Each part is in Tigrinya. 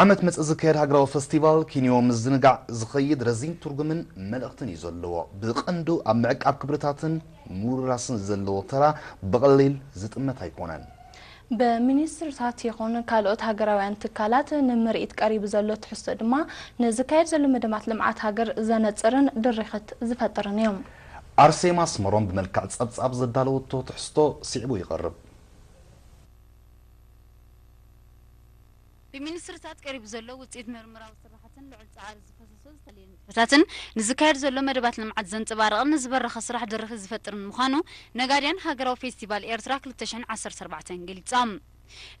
ዓመት መጽእ ዝካየድ ሃገራዊ ፈስቲቫል ኪንዮ ምዝንጋዕ ዝኸይድ ረዚን ትርጉምን መልእኽትን እዩ ዘለዎ። ብቐንዱ ኣብ ምዕቃብ ክብርታትን ምውርራስን ዘለዎ ተራ ብቐሊል ዝጥመት ኣይኮነን። ብሚኒስትርታት ይኹን ካልኦት ሃገራውያን ትካላት ንምርኢት ቀሪቡ ዘሎ ትሕዝቶ ድማ ንዝካየድ ዘሎ መደባት ልምዓት ሃገር ዘነጽርን ድርኽት ዝፈጥርን እዩ። ኣርሴማ ኣስመሮም ብመልክዕ ጸብጻብ ዘዳለወቶ ትሕዝቶ ስዒቡ ይቐርብ። ብሚኒስትርታት ቀሪቡ ዘሎ ውፅኢት ምርምራዊ ስራሕትን ልዑል ፃዕሪ ዝፈሰሶ ዝተለየ ንጥፈታትን ንዝካየድ ዘሎ መደባት ልምዓት ዘንፀባርቕን ንዝበረኸ ስራሕ ድርኺት ዝፈጥርን ምዃኑ ነጋድያን ሃገራዊ ፌስቲቫል ኤርትራ ክልተ ሽሕን ዓሰርተ ኣርባዕተን ገሊፆም።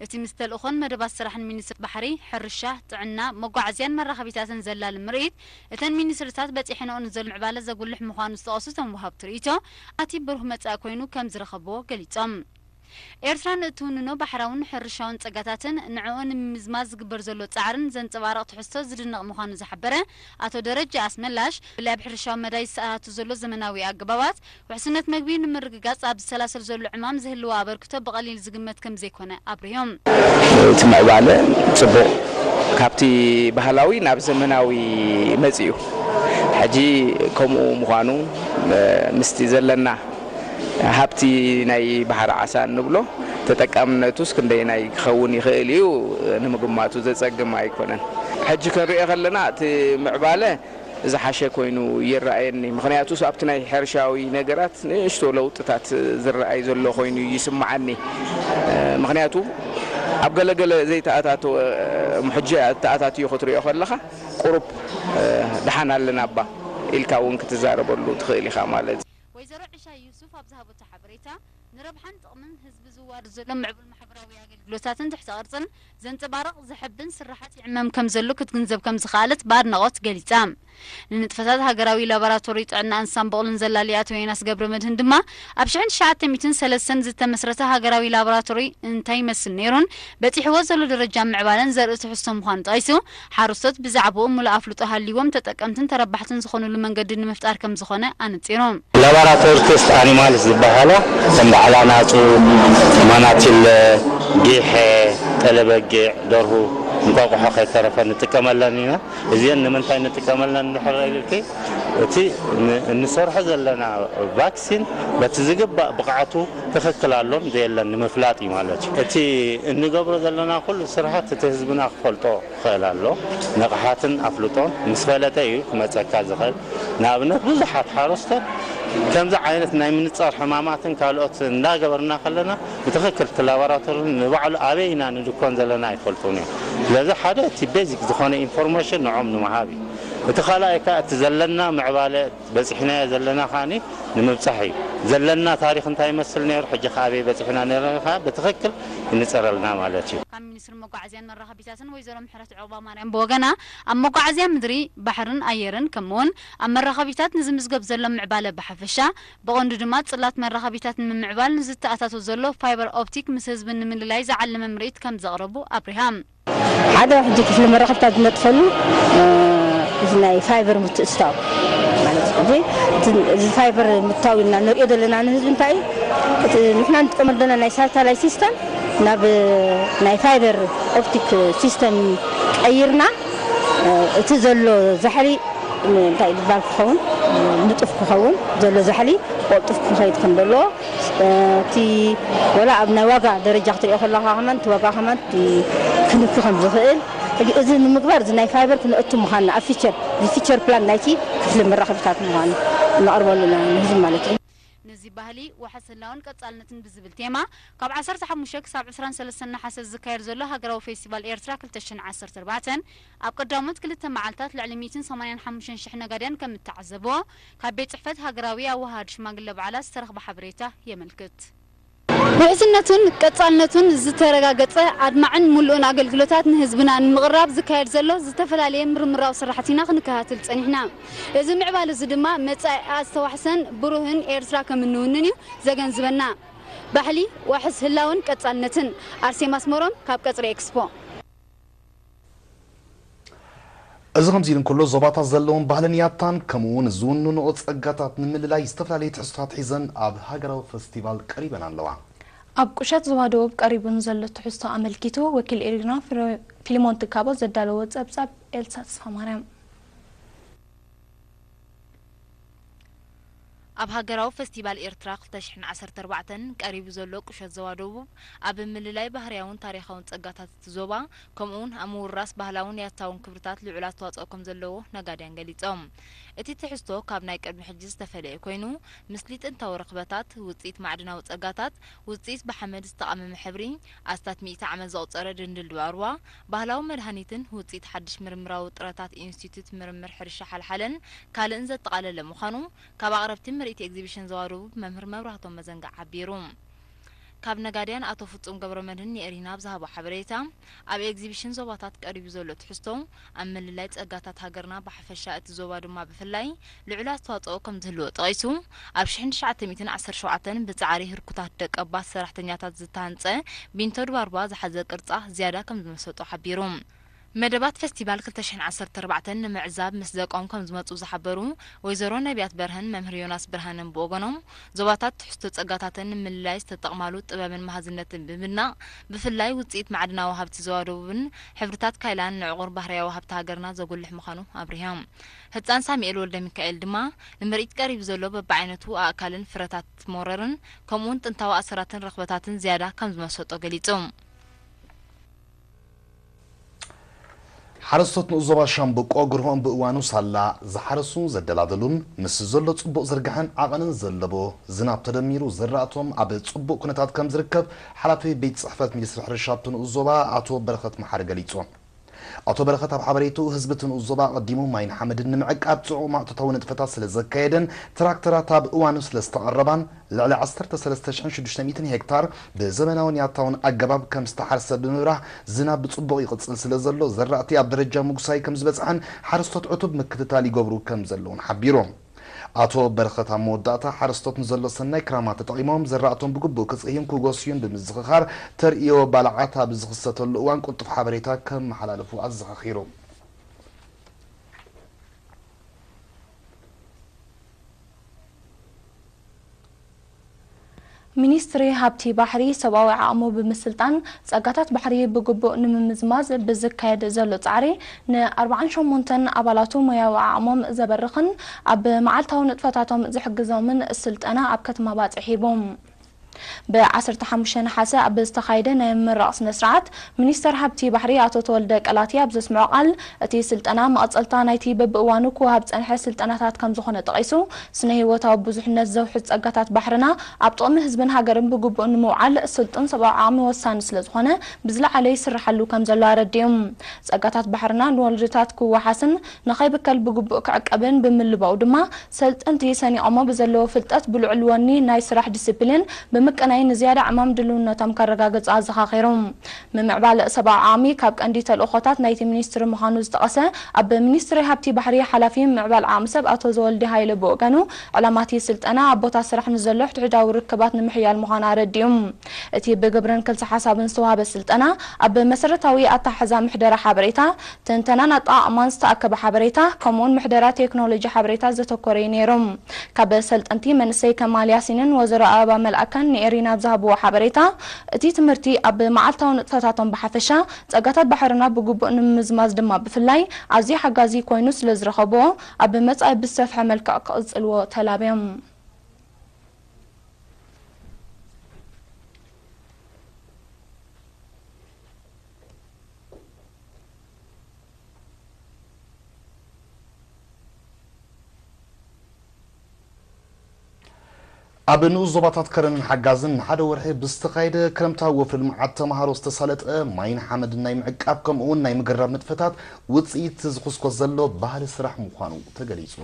እቲ ምስ ተልእኾን መደባት ስራሕን ሚኒስትሪ ባሕሪ፣ ሕርሻ፣ ጥዕና፣ መጓዓዝያን መራኸቢታትን ዘላሊ ምርኢት፣ እተን ሚኒስትርታት በፂሐንኦ ንዘሎ ምዕባለ ዘጉልሕ ምዃኑ ዝጠቐሱ እቶም ወሃብቲ ርእይቶ፣ ኣቲ ብሩህ መጻኢ ኮይኑ ከም ዝረኸብዎ ገሊጾም። ኤርትራ ንእትውንኖ ባሕራውን ሕርሻውን ጸጋታትን ንዕኡ ንምምዝማዝ ዝግበር ዘሎ ጻዕርን ዘንጸባርቕ ትሕዝቶ ዝድነቕ ምዃኑ ዝሓበረ ኣቶ ደረጀ ኣስመላሽ፣ ብፍላይ ኣብ ሕርሻዊ መዳይ ዝተኣታቶ ዘሎ ዘመናዊ ኣገባባት፣ ውሕስነት መግቢ ንምርግጋጽ ኣብ ዝሰላሰል ዘሎ ዕማም ዝህልዎ ኣበርክቶ ብቐሊል ዝግመት ከም ዘይኮነ ኣብሪሆም። እቲ ምዕባለ ጽቡቕ፣ ካብቲ ባህላዊ ናብ ዘመናዊ መጺኡ። ሕጂ ከምኡ ምዃኑ፣ ምስቲ ዘለና ሃብቲ ናይ ባሕሪ ዓሳ እንብሎ ተጠቃምነቱስ ክንደየናይ ክኸውን ይኽእል እዩ ንምግማቱ ዘጸግም ኣይኮነን። ሕጂ ክንሪኦ ከለና እቲ ምዕባለ ዝሓሸ ኮይኑ ይረኣየኒ። ምኽንያቱስ ኣብቲ ናይ ሕርሻዊ ነገራት ንእሽቶ ለውጥታት ዝረኣይ ዘሎ ኮይኑ ይስምዓኒ። ምኽንያቱ ኣብ ገለገለ ዘይተኣታተወ፣ ሕጂ ተኣታትዮ ክትሪኦ ከለኻ ቁሩብ ደሓን ኣለና እባ ኢልካ እውን ክትዛረበሉ ትኽእል ኢኻ ማለት እዩ። ወይዘሮ ዕሻ ዩሱፍ ኣብ ዝሃበቶ ሓበሬታ፣ ንረብሓን ጥቕምን ህዝቢ ዝዋደድ ዘሎ ምዕቡል ማሕበራዊ ኣገልግሎታትን ትሕተ ቅርጽን ዘንጸባርቕ ዘሐብን ስራሓት ይዕመም ከም ዘሎ ክትግንዘብ ከም ዝኸኣለት ብኣድናቖት ገሊጻ። ንንጥፈታት ሃገራዊ ላቦራቶሪ ጥዕና እንስሳን በቕልን ዘላሊ ኣቶ ዮናስ ገብረመድህን ድማ፣ ኣብ ሽሕን ትሽዓተ ሚእትን ሰለስተን ዝተመስረተ ሃገራዊ ላቦራቶሪ እንታይ ይመስል ነይሩን በጺሕዎ ዘሎ ደረጃ ምዕባለን ዘርኢ ትሕዝቶ ምዃኑ ጠቒሱ፣ ሓረስቶት ብዛዕባኡ ምሉእ ኣፍልጦ ሃልይዎም ተጠቀምትን ተረባሕትን ዝኾኑሉ መንገዲ ንምፍጣር ከም ዝኾነ ኣነጺሩ። ላቦራቶሪ ቴስት ኣኒማልስ ዝበሃላ ከም በዓል ኣናጹ፣ ማናቲለ፣ ጊሐ፣ ጠለበጊዕ፣ ደርሁ፣ እንቋቑሖ ከይተረፈ ንጥቀመለን ኢና። እዚአን ንምንታይ ንጥቀመለን እንድሕር ኢልኪ፣ እቲ ን-፣ እንሰርሖ ዘለና ቫክሲን በቲ ዝግባእ ብቕዓቱ ትኽክል ኣሎን ዘየለን ንምፍላጥ እዩ ማለት እዩ። እቲ እንገብሮ ዘለና ኩሉ ስራሓት እቲ ህዝብና ክፈልጦ ክኽእል ኣሎ። ንቕሓትን ኣፍልጦን ምስ ፈለጠ እዩ ክመጸካ ዝኽእል። ንኣብነት ብዙሓት ሓረስቶት ከምዚ ዓይነት ናይ ምንጻር ሕማማትን ካልኦት እንዳገበርና ከለና ብትኽክል እቲ ላቦራቶሪ ንባዕሉ ኣበይ ኢና ንድኮን ዘለና ኣይፈልጡን እዮም። ስለዚ ሓደ እቲ ቤዚክ ዝኾነ ኢንፎርሜሽን ንዖም ንምሃብ እዩ። እቲ ካልኣይ ከኣ እቲ ዘለና ምዕባለ በጺሕናዮ ዘለና ከኣኒ ንምብጻሕ እዩ። ዘለና ታሪኽ እንታይ ይመስል ነይሩ፣ ሕጂ ከ ኣበይ በጺሕና ነይርና ከኣ ብትኽክል ይንጸረልና ማለት እዩ። ካብ ሚኒስትሪ መጓዓዝያን መራኸቢታትን ወይዘሮ ምሕረት ዑቕባማርያም ብወገና፣ ኣብ መጓዓዝያ ምድሪ፣ ባሕርን ኣየርን ከምኡውን ኣብ መራኸቢታት ንዝምዝገብ ዘሎ ምዕባለ ብሓፈሻ፣ ብቐንዱ ድማ ጽላት መራኸቢታት ንምምዕባል ንዝተኣታቶ ዘሎ ፋይበር ኦፕቲክ ምስ ህዝቢ ንምልላይ ዝዓለመ ምርኢት ከም ዘቕረቡ ኣብሪሃ። ሓደ ሕጂ ክፍሊ መራኸብታት ዝነጥፈሉ፣ እ፣ እዚ ናይ ፋይበር ምትእስሳር ማለት እዩ። ሕጂ እቲ፣ እዚ ፋይበር ምትታው ኢልና ንሪኦ ዘለና ንህዝቢ እንታይ እዩ? እቲ ንሕና ንጥቀመሉ ዘለና ናይ ሳተላይት ሲስተም ናብ ናይ ፋይበር ኦፕቲክ ሲስተም ቀይርና፣ እ፣ እቲ ዘሎ ዛሕሊ እንታይ ዝበሃል ክኸውን፣ ንጡፍ ክኸውን፣ ዘሎ ዛሕሊ ቅልጡፍ ክኸይድ ከም ዘለዎ፣ እቲ ወላ ኣብ ናይ ዋጋ ደረጃ ክትሪኦ ከለኻ ከማን እቲ ዋጋ ከማን እቲ ክንኪ ከም ዝኽእል፣ ሕጂ እዚ ንምግባር እዚ ናይ ፋይበር ክነእቱ ምዃንና ኣብ ፊቸር፣ እዚ ፊቸር ፕላን ናይቲ ክፍሊ መራኸቢታት ምዃኑ ነቕርበሉ ኢና ንህዝቢ ማለት እዩ። ነዚ ባህሊ ዋሕስ ህላወን ቀጻልነትን ብዝብል ቴማ፣ ካብ ዓሰርተ ሓሙሽተ ክሳብ ዕስራን ሰለስተን ነሓሰ ዝካየድ ዘሎ ሃገራዊ ፌስቲቫል ኤርትራ ክልተ ሽሕን ዓሰርተ ኣርባዕተን፣ ኣብ ቀዳሞት ክልተ መዓልታት ልዕሊ ሚእትን ሰማንያን ሓሙሽተን ሽሕ ነጋድያን ከም እተዓዘብዎ፣ ካብ ቤት ጽሕፈት ሃገራዊ ኣወሃሃዲ ሽማግለ በዓላት ዝተረኽበ ሓበሬታ የመልክት። ውሕስነቱን ቀጻልነቱን ዝተረጋገጸ ኣድማዕን ምሉእን ኣገልግሎታት ንህዝብና ንምቕራብ ዝካየድ ዘሎ ዝተፈላለየ ምርምራዊ ስራሕት ኢና ክንከታተል ጸኒሕና። እዚ ምዕባለ እዚ ድማ መጻኢ ኣስተዋሕሰን ብሩህን ኤርትራ ከም እንውንን እዩ ዘገንዝበና። ባሕሊ፣ ዋሕስ ህላወን ቀጻልነትን። ኣርሴማ ኣስመሮም ካብ ቀጽሪ ኤክስፖ። እዚ ከምዚ ኢሉ እንከሎ፣ ዞባታት ዘለዎም ባህልን ያታን ከምኡ እውን ዝውንንኦ ጸጋታት ንምልላይ ዝተፈላለዩ ትሕዝቶታት ሒዘን ኣብ ሃገራዊ ፈስቲቫል ቀሪበን ኣለዋ። ኣብ ቁሸት ዞባ ደቡብ ቀሪቡ ንዘሎ ትሕዝቶ ኣመልኪቱ ወኪል ኤሪና ፍረ-፣ ፊሊሞን ትካቦ ዘዳለዎ ጸብጻብ ኤልሳ ተስፋማርያም። ኣብ ሃገራዊ ፈስቲቫል ኤርትራ ክልተ ሽሕን ዓሰርተ ኣርባዕተን ቀሪቡ ዘሎ ቁሸት ዞባ ደቡብ ኣብ ምልላይ ባህርያውን ታሪኻውን ጸጋታት እቲ ዞባ፣ ከምኡውን ኣብ ምውራስ ባህላውን ያታውን ክብርታት ልዑል ኣስተዋጽኦ ከም ዘለዎ ነጋድያን ገሊጾም። እቲ ትሕዝቶ ካብ ናይ ቅድሚ ሕጂ ዝተፈለየ ኮይኑ፣ ምስሊ ጥንታዊ ረኽበታት፣ ውጽኢት ማዕድናዊ ጸጋታት፣ ውጽኢት ብሓመድ ዝተቓመመ ሕብሪ፣ ኣስታት ሚእቲ ዓመት ዘቑጸረ ድንድል ዱባሩባ፣ ባህላዊ መድሃኒትን ውጽኢት ሓድሽ ምርምራዊ ጥረታት ኢንስቲትዩት ምርምር ሕርሻ ሓልሓለን ካልእን ዘጠቓለለ ምዃኑ ካብ ኣቕረብቲ ምርኢት ኤግዚቢሽን ዞባ ደቡብ መምህር መብራህቶም መዘንጋዕ ሓቢሩ። ካብ ነጋድያን ኣቶ ፍጹም ገብረመድህን ንኤሪና ኣብ ዝሃቦ ሓበሬታ፣ ኣብ ኤግዚቢሽን ዞባታት ቀሪቡ ዘሎ ትሕዝቶ፣ ኣብ ምልላይ ጸጋታት ሃገርና ብሓፈሻ እቲ ዞባ ድማ ብፍላይ ልዑል ኣስተዋጽኦ ከም ዝህልዎ ጠቒሱ፣ ኣብ ሽሕን ትሽዓተ ሚእትን ዓሰርተ ሸውዓተን ብጻዕሪ ህርኩታት ደቀባት ሰራሕተኛታት ዝተሃንጸ ቢንቶ ድባርባ ዝሓዘ ቅርጻ ዝያዳ ከም ዝመሰጦ ሓቢሩ። መደባት ፈስቲቫል ክልተ ሽሕን ዓሰርተ ኣርባዕተን ንምዕዛብ ምስ ደቆም ከም ዝመጹ ዝሓበሩ ወይዘሮ ነቢያት በርሀን መምህር ዮናስ ብርሃንን ብወገኖም፣ ዞባታት ትሕዝቶ ጸጋታተን ንምልላይ ዝተጠቕማሉ ጥበብን መሃዝነትን ብምድናቕ፣ ብፍላይ ውጽኢት ማዕድናዊ ሃብቲ ዞባ ደቡብን ሕብርታት ካይላን ንዕቑር ባህርያዊ ሃብቲ ሃገርና ዘጉልሕ ምዃኑ ኣብሪሆም። ህጻን ሳሙኤል ወልደ ሚካኤል ድማ ንምርኢት ቀሪቡ ዘሎ በብዓይነቱ ኣእካልን ፍረታት ሞረርን ከምኡውን ጥንታዊ ኣሰራትን ረኽበታትን ዝያዳ ከም ዝመሰጦ ገሊጹ። ሓረስቶት ንኡስ ዞባ ሻምብቆ ግርሆም ብእዋኑ ሳላ ዝሓረሱን ዘደላደሉን ምስ ዘሎ ጽቡቕ ዝርጋሐን ዓቐንን ዘለዎ ዝናብ ተደሚሩ ዝራእቶም ኣብ ጽቡቕ ኩነታት ከም ዝርከብ ሓላፊ ቤት ጽሕፈት ሚኒስትሪ ሕርሻ ኣብቲ ንኡስ ዞባ ኣቶ በረኸት መሓሪ ገሊጹ። ኣቶ በረኸት ኣብ ሓበሬትኡ፣ ህዝቢ እቲ ንኡስ ዞባ ኣቐዲሙ ማይን ሓመድን ንምዕቃብ ጽዑቕ ማእቶታዊ ንጥፈታት ስለ ዘካየደን ትራክተራት ኣብ እዋኑ ስለ ዝተቐረባን፣ ልዕሊ ዓሰርተ ሰለስተ ሽሕን ሽዱሽተ ሚእትን ሄክታር ብዘመናውን ያታውን ኣገባብ ከም ዝተሓርሰ ብምብራህ፣ ዝናብ ብጽቡቕ ይቕጽል ስለ ዘሎ፣ ዘራእቲ ኣብ ደረጃ ምጉሳይ ከም ዝበጽሐን ሓረስቶት ዕቱብ ምክትታል ይገብሩ ከም ዘለውን ሓቢሩ። ኣቶ በረኸት ኣብ መወዳእታ፣ ሓረስቶት ንዘሎ ሰናይ ክራማት ተጠቒሞም ዘራእቶም ብግቡእ ክጽህዩን ክጎስዩን ብምዝኽኻር፣ ተርእዮ ባልዓት ኣብ ዝኽሰተሉ እዋን ቅልጡፍ ሓበሬታ ከመሓላልፉ ኣዘኻኺሩ። ሚኒስትሪ ሃብቲ ባሕሪ ሰብኣዊ ዓቕሙ ብምስልጣን ጸጋታት ባሕሪ ብግቡእ ንምምዝማዝ ብዝካየድ ዘሎ ጻዕሪ ንኣርብዓን ሸሞንተን ኣባላቱ ሞያዊ ዓቕሞም ዘበርኽን ኣብ መዓልታዊ ንጥፈታቶም ዝሕግዞምን ስልጠና ኣብ ከተማ ባጽዕ ሂቡ። ብ ዓሰርተ ሓሙሽተ ነሓሰ ኣብ ዝተኻየደ ናይ ምምራቕ ስነ ስርዓት፣ ሚኒስተር ሃብቲ ባሕሪ ኣቶ ተወልደ ቀላቲ ኣብ ዘስምዖ ቃል፣ እቲ ስልጠና መቐጸልታ ናይቲ በብእዋኑ ክወሃብ ዝጸንሐ ስልጠናታት ከም ዝኾነ ጠቒሱ፣ ስነ ህይወታዊ ብዙሕነት ዘውሕስ ጸጋታት ባሕርና ኣብ ጥቕሚ ህዝብን ሃገርን ብግቡእ ንምውዓል ስልጡን ሰብኣዊ ዓቕሚ ወሳኒ ስለ ዝኾነ፣ ብዝለዓለ ይስርሓሉ ከም ዘሎ ኣረዲኡ። ጸጋታት ባሕርና ንወለዶታት ክወሓስን ንኸይብከል ብግቡእ ክዕቀብን ብምልባው ድማ፣ ሰልጠንቲ ሰኒቖሞ ብዘለዎ ፍልጠት ብልዑል ወኒ ናይ ስራሕ ዲሲፕሊን ብምቅናይ ንዝያዳ ዕማም ድልውነቶም ከረጋግጹ ኣዘኻኺሩ። ምምዕባል ሰብኣዊ ዓቕሚ ካብ ቀንዲ ተልእኾታት ናይቲ ሚኒስትሪ ምዃኑ ዝጠቐሰ ኣብ ሚኒስትሪ ሃብቲ ባሕሪ ሓላፊ ምምዕባል ዓቕሚ ሰብ ኣቶ ዘወልዲ ሃይለ ብወገኑ፣ ዕላማ እቲ ስልጠና ኣብ ቦታ ስራሕ ንዘሎ ሕድሕዳዊ ርክባት ንምሕያል ምዃኑ ኣረዲኡ። እቲ ብግብርን ክልሰ ሓሳብን ዝተዋህበ ስልጠና ኣብ መሰረታዊ ኣተሓሕዛ ምሕደራ ሓበሬታ፣ ትንተናን ኣጠቓቕማን ዝተኣከበ ሓበሬታ፣ ከምኡውን ምሕደራ ቴክኖሎጂ ሓበሬታ ዘተኮረ እዩ ነይሩ። ካብ ሰልጠንቲ መንእሰይ ከማል ያሲንን ወይዘሮ ኣበባ መልኣከን ንኤሪና ኣብ ዝሃብዎ ሓበሬታ፣ እቲ ትምህርቲ ኣብ መዓልታዊ ንጥፈታቶም ብሓፈሻ፣ ጸጋታት ባሕርና ብግቡእ ንምምዝማዝ ድማ ብፍላይ ኣዝዩ ሓጋዚ ኮይኑ ስለ ዝረኸብዎ፣ ኣብ መጻኢ ብዝሰፍሐ መልክዕ ክቕጽልዎ ተላብዮም። ኣብ ንኡስ ዞባታት ከረንን ሓጋዝን ንሓደ ወርሒ ብዝተኻየደ ክረምታዊ ወፍሪ ልምዓት፣ ተምሃሮ ዝተሳለጠ ማይን ሓመድን ናይ ምዕቃብ ከምኡውን ናይ ምግራብ ንጥፈታት ውፅኢት ዝኹስኮስ ዘሎ ባህሊ ስራሕ ምዃኑ ተገሊፁ።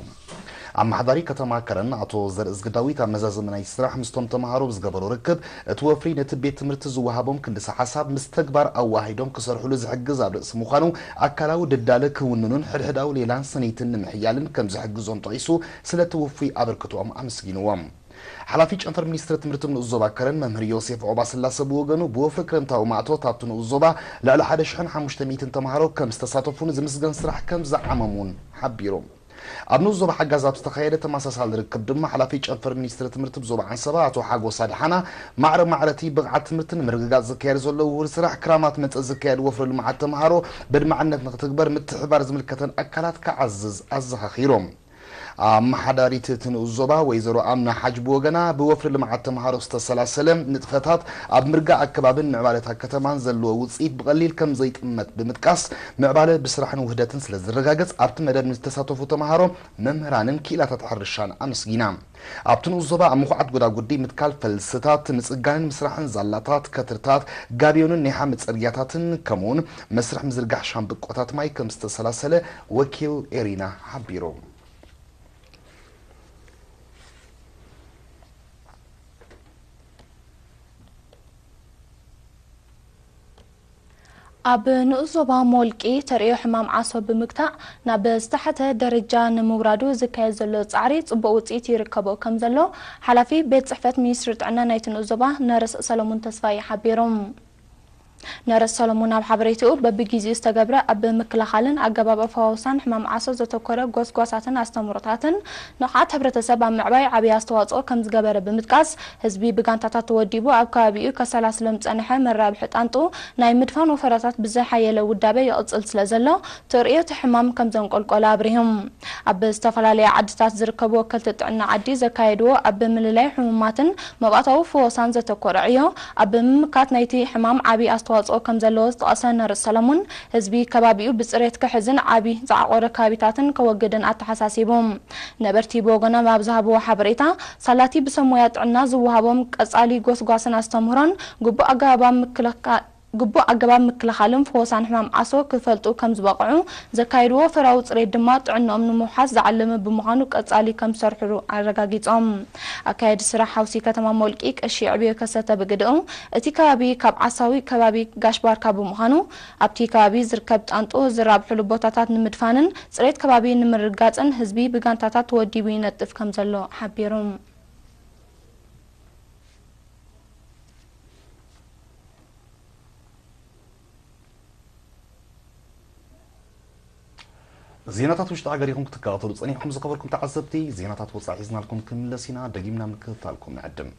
ኣመሓዳሪ ከተማ ከረን ኣቶ ዘርእዝጊ ዳዊት ኣብ መዛዘሚ ናይ ስራሕ ምስቶም ተምሃሮ ብዝገበሮ ርክብ፣ እቲ ወፍሪ ነቲ ቤት ትምህርቲ ዝወሃቦም ክልሰ ሓሳብ ምስ ተግባር ኣዋሃሂዶም ክሰርሕሉ ዝሕግዝ ኣብ ርእሲ ምዃኑ፣ ኣካላዊ ድዳለ ክውንኑን ሕድሕዳዊ ሌላን ስኒትን ንምሕያልን ከም ዝሕግዞም ጠቒሱ፣ ስለቲ ውፉይ ኣበርክቶኦም ኣመስጊንዎም። ሓላፊ ጨንፈር ሚኒስትሪ ትምህርቲ ንኡስ ዞባ ከረን መምህር ዮሴፍ ዖባስላሰ ብወገኑ፣ ብወፍሪ ክረምታዊ ማእቶት ኣብቲ ንኡስ ዞባ ልዕሊ ሓደ ሽሕን ሓሙሽተ ሚእትን ተምሃሮ ከም ዝተሳተፉን ዝምስገን ስራሕ ከም ዝዓመሙን ሓቢሩ። ኣብ ንኡስ ዞባ ሓጋዝ ኣብ ዝተኻየደ ተመሳሳሊ ርክብ ድማ ሓላፊ ጨንፈር ሚኒስትሪ ትምህርቲ ብዞባ ዓንሰባ ኣቶ ሓጎስ ኣድሓና ማዕረ ማዕረቲ ብቕዓት ትምህርቲ ንምርግጋጽ ዝካየድ ዘሎ ውሁድ ስራሕ ክራማት መጸ ዝካየድ ወፍሪ ልምዓት ተምሃሮ በድማዕነት ንክትግበር ምትሕባር ዝምልከተን ኣካላት ክዓዝዝ ኣዘኻኺሮም። ኣመሓዳሪት እቲ ንኡስ ዞባ ወይዘሮ ኣምና ሓጅ ብወገና ብወፍሪ ልምዓት ተምሃሮ ዝተሰላሰለ ንጥፈታት ኣብ ምርጋእ ኣከባብን ምዕባለታት ከተማን ዘለዎ ውፅኢት ብቐሊል ከም ዘይጥመት ብምጥቃስ ምዕባለ ብስራሕን ውህደትን ስለ ዝረጋገፅ ኣብቲ መደብ ንዝተሳተፉ ተምሃሮ መምህራንን ክኢላታት ሕርሻን ኣመስጊና። ኣብቲ ንኡስ ዞባ ኣብ ምኹዓት ጎዳጉዲ ምትካል ፈልስታት ምፅጋንን ምስራሕን ዛላታት፣ ከትርታት፣ ጋብዮንን ናይ ሓመድ ፅርግያታትን ከምኡውን መስርሕ ምዝርጋሕ ሻምብቆታት ማይ ከም ዝተሰላሰለ ወኪል ኤሪና ሓቢሩ። ኣብ ንኡስ ዞባ ሞልቂ ተርእዮ ሕማም ዓሶ ብምግታእ ናብ ዝተሓተ ደረጃ ንምውራዱ ዝካየድ ዘሎ ጻዕሪ ጽቡቕ ውጽኢት ይርከቦ ከም ዘሎ ሓላፊ ቤት ጽሕፈት ሚኒስትሪ ጥዕና ናይቲ ንኡስ ዞባ ነርስ ሰለሙን ተስፋይ ሓቢሮም። ነርስ ሰለሙን ኣብ ሓበሬትኡ በብግዜኡ ዝተገብረ ኣብ ምክልኻልን ኣገባብ ኣፈዋውሳን ሕማም ዓሶ ዘተኮረ ጎስጓሳትን ኣስተምህሮታትን ንቕሓት ሕብረተሰብ ኣብ ምዕባይ ዓብዪ ኣስተዋጽኦ ከም ዝገበረ ብምጥቃስ ህዝቢ ብጋንታታት ተወዲቡ ኣብ ከባቢኡ ከሰላስሎም ዝጸንሐ መራብሒ ጣንጡ ናይ ምድፋን ወፈራታት ብዝሓየለ ውዳበ ይቕጽል ስለ ዘሎ ተርእዮ እቲ ሕማም ከም ዘንቆልቆለ ኣብሪሆም። ኣብ ዝተፈላለያ ዓድታት ዝርከቡ ወከልቲ ጥዕና ዓዲ ዘካየድዎ ኣብ ምልላይ ሕሙማትን መባእታዊ ፍወሳን ዘተኮረ ዕዮ ኣብ ምምካት ናይቲ ሕማም ዓብዪ ኣስተዋጽኦ ከም ዘለዎ ዝጠቐሰ ነርስ ሰለሙን ህዝቢ ከባቢኡ ብጽሬት ክሕዝን ዓቢ ዝዓቖረ ከባቢታትን ከወግድን ኣተሓሳሲቡ። ነበርቲ ብወገኖም ኣብ ዝሃብዎ ሓበሬታ ሳላቲ ብሰብ ሞያ ጥዕና ዝወሃቦም ቀጻሊ ጎስጓስን ኣስተምህሮን ግቡእ ኣገባብ ምክልካ- ግቡእ ኣገባብ ምክልኻልን ፍወሳን ሕማም ዓሶ ክፈልጡ ከም ዝበቕዑ ዘካየድዎ ወፈራዊ ጽሬት ድማ ጥዕንኦም ንምውሓስ ዝዓለመ ብምዃኑ ቀጻሊ ከም ዝሰርሕሉ ኣረጋጊጾም። ኣካየዲ ስራሕ ሓውሲ ከተማ ሞልቂ ቀሺ ዕብዮ ከሰተ ብግድኡ እቲ ከባቢ ካብ ዓሳዊ ከባቢ ጋሽ ባርካ ብምዃኑ ኣብቲ ከባቢ ዝርከብ ጣንጡ ዝራብሕሉ ቦታታት ንምድፋንን ጽሬት ከባቢ ንምርጋጽን ህዝቢ ብጋንታታት ተወዲቡ ይነጥፍ ከም ዘሎ ሓቢሩ። ዜናታት ውሽጢ ሃገር ኢኹም ክትከታተሉ ጸኒሕኩም ዝኸበርኩም ተዓዘብቲ፣ ዜናታት ወጻኢ ሒዝናልኩም ክንምለስ ኢና። ደጊምና ምክትታልኩም ንዕድም።